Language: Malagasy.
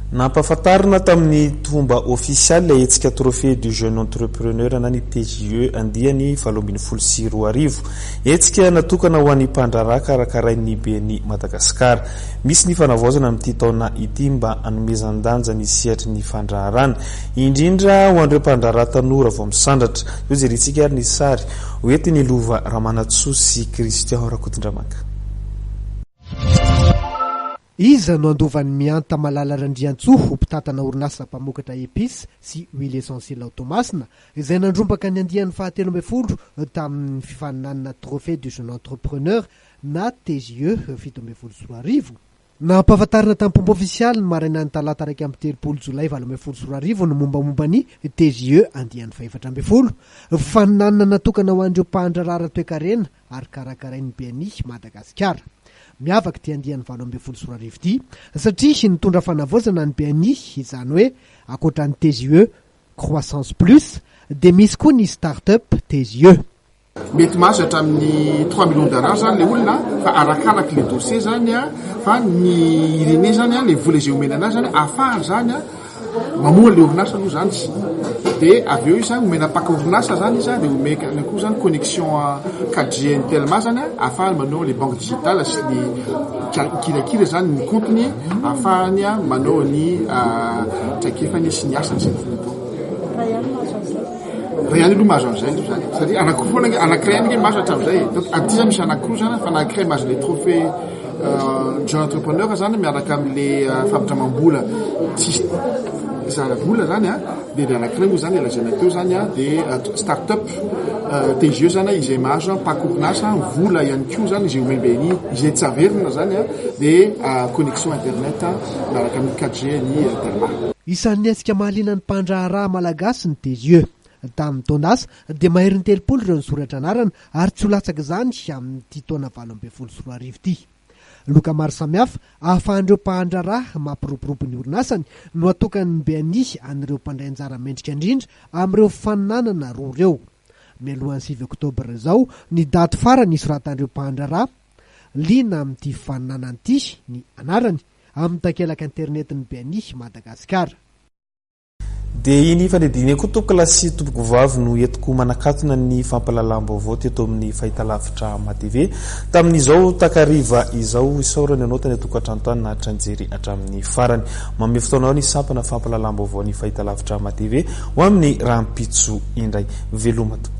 Nampahafantarina tamin'ny fomba ofisialy ilay hetsika Trophée du Jeune Entrepreneur na ny TJE andiany 2018. Hetsika natokana ho an'ny mpandraharaha karakarain'ny BNI Madagasikara. Misy ny fanavaozana amin'ity taona ity mba hanomezan-danja ny sehatry ny fandraharana, indrindra ho an'ireo mpandraharaha tanora vao misandratra. Eo jerentsika ary ny sary hoentin'i Lova Ramanantsoa sy Christian Rakotondramanga. Iza no handova an'i Mihanta Malala Randriantsoa ho mpitantana orinasa mpamokatra épices sy huile essentielle ao Toamasina, izay nandrombaka ny andiany faha 13 tamin'ny fifaninanana Trophée du jeune entrepreneur na TJE 2017? Nampahafantarina tamin'ny pomba ofisialy ny marainan'ny talata 31 jolay 2018 ny mombamomba ny TJE andiany faha-14. Fifaninanana natokana ho an'ireo mpandraharaha ara-toekarena ary karakarain'ny BNI Madagasikara. Miavaka ity andiany 2018 ity satria nitondra fanavaozana ny BNI, izany hoe ankoatra ny TJE Croissance Plus dia misy koa ny Start-up TJE. Mety mahazo hatramin'ny 3 millions d'ariary zany le olona, fa arakaraky le dossier zany a. Fa ny irene zany a, le vola izay omena anazy zany, ahafahany zany a mamoha le orinasa aloha zany, de avy eo izy zany omena paka orinasa zany izy a, de omena koa zany connexion 4G ny Telma zany a, ahafahany manao le banque digitale sy ny kirakira zany ny compte-ny, ahafahany a manao ny traikefany sy ny asany sy ny tiany atao. Ray ihany aloha mahazo an'izay aloha zany, satria anankiroa foana ange, anankiray ihany ange mahazo hatramin'izay e. Donc aty zany misy anankiroa zany, fa anankiray mahazo le trophée jeune entrepreneur zany miaraka amin'le fampindramam-bola tsisy zara-bola zany a, dia le anankiray moa zany lazaina teo zany a, dia start-up TGE zany izay mahazo mpaky orinasa vola ihany koa zany izay omem-BNI izay tsy averina zany a, dia connexion internet miaraka amin'ny 4G ny Telma. Isan'ny hetsika mahaliana ny mpandraharaha malagasy ny TGE. Tamin'ny taon-dasa dia maherin'ny 30 ireo nisoratra anarana ary tsy ho latsaka izany amin'ity taona 2018 ity. Loka maro samihafa ahafahan'ireo mpandraharaha mampiroborobo ny orinasany no atokan'ny BNI an'ireo mpandray anjara mendrika indrindra amin'ireo faninanana roa ireo. Mialohan'ny 9 oktobra izao ny daty farany hisoratan'ireo mpandraharaha liana amin'ity faninanana ity ny anarany amin'ny takelaka internetin'ny BNI Madagasikara. Dia iny fanadihadiana iny koa tompokolahy sy tompokovavy no entiko manakatona ny fampahalalam-baovao teto amin'ny fahitalavitra Matv tamin'izao takariva izao. Isaorana ianao tany an-tokantrano tany naharitra nijery hatramin'ny farany. Manome fotoana anao ny sampana fampahalalam-baovao ny fahitalavitra Matv ho amin'ny rahampitso indray. Veloma tompoko.